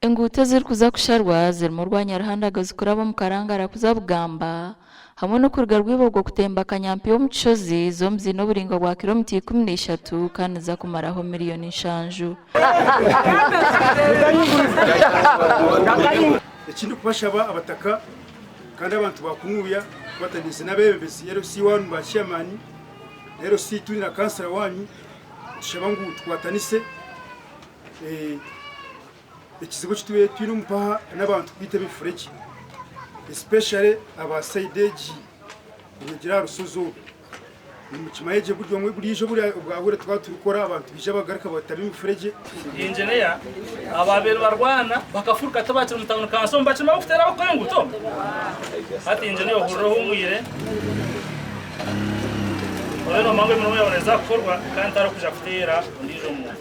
Enguuto ezirikuza kusharwa zirimu orwa Nyaruhandagazi kuraba omu Karangara kuza Bugamba hamwe n'okuruga Rwibogwe kutemba Kanyampiya omu Kishozi zombi ziine oburaingwa bwa kiromita 13 kandi niziza kumaraho miriyoni nshanju. Ekindikubashaba abataka kandi abantu ba kunuuya kukwataniise n'abeebembezi LC wanyu ba chairman na LC two na kansara wanyu nitushaba ngu tukwatanise Ekizibu eki tubaire twine omu mpaha n'abantu kwita emifuregye especially aba sayidi egi orugyire aha rushozi oru. Nimukimanya gye buri omwe buriijo obwahuri twaba turikukora abantu baija bagaruka bataba emifuregye. Engineer ababaire nibarwana bakafuruka tibakiri omu town council nibakiri abarikuteera abakukora enguuto? Hati engineer ohurire ohumwire oriyo nomanya ngu emirimo yaawe neeza kukorwa kandi tarikwija kuteera ondiijo muntu.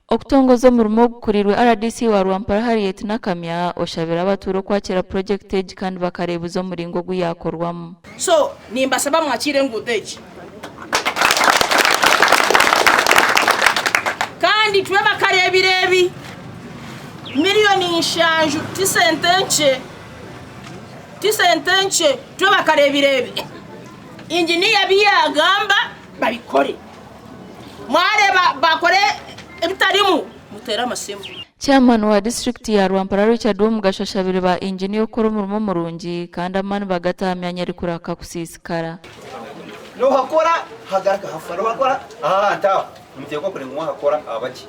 Okutongoza omurimo ogu kukuriirwe rdc wa Rwampara Harriet Nakamya oshabire abatuura okwakira purogyekiti egi kandi bakareebuza omuringo ogu yaakorwamu. So nimbasaba mwakiire enguuto egi. Kandi itwe bakareebire ebi, miriyoni nshanju ti sente nkye, ti sente nkye, itwe bakareebire ebi. Inginiya ebi yaagamba babikore. Mwareeba baakora ebitarimu, muteere amasimu. Chairman wa disiturikiti ya Rwampara Richard Womugasho ashabire ba inginiya okukora omurimo murungi kandi amaani bagate aha myanya erikuraka kusiisikara. Nohakora hagaruka hafa nohakora aha hantu aho nimuteekwa kureba ngu mwahakora haba gye.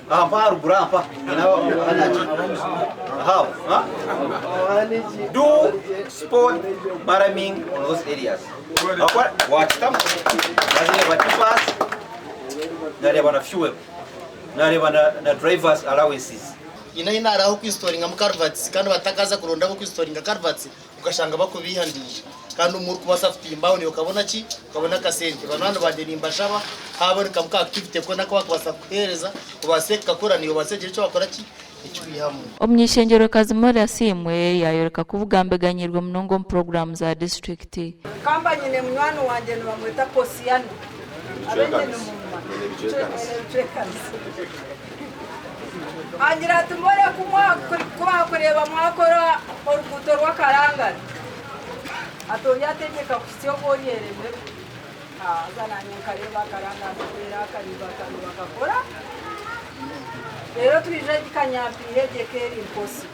Aha mpa aharuguru aha mpa nyine aho aho ha do spot murraming on those areas Wakora wakitamu nareeba tippers nareeba na fuel nareeba na, na drivers allowances. Haine ahu naaraho kwinsitoringamu culverts kandi batakaza kuronda ab'okwinsitoringa culverts okashanga bakubeiha ndiija kandi omwe orikubaasa kutimba aho naiwe okabona ki? Okabona akasente. Banywani bangye nimbashaba haabonekamu ka activity koona aku bakubaasa kukuheereza obaase kukakora naiwe obaase kugira eki waakora ki? Eki waihamu. Omuny'eishengyerokazi Molly Asiimwe yaayoreka ku Bugamba eganyiirwe munonga omu puroguraamu za disiturikiti. Nkamba nyine munywani wangye nibamweta Posiyano. Abaingi nimumumanya. Ebicwekanisa. Angira ati, Mbore ku mwakureeba mwakora oruguuto rw'akarangare. Ati, Oryategyeka kuhitsya obu oryeremerwa. Haza naanye nkareeba akarangare nkateera akariba akariba kakora. Reero twija egi Kanyampiiha egi eka eri impossible.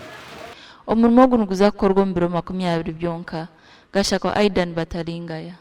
Omurimo ogu niguza kukorwa omu biro 20 byonka, Gashakwa Aidan Bataringaya.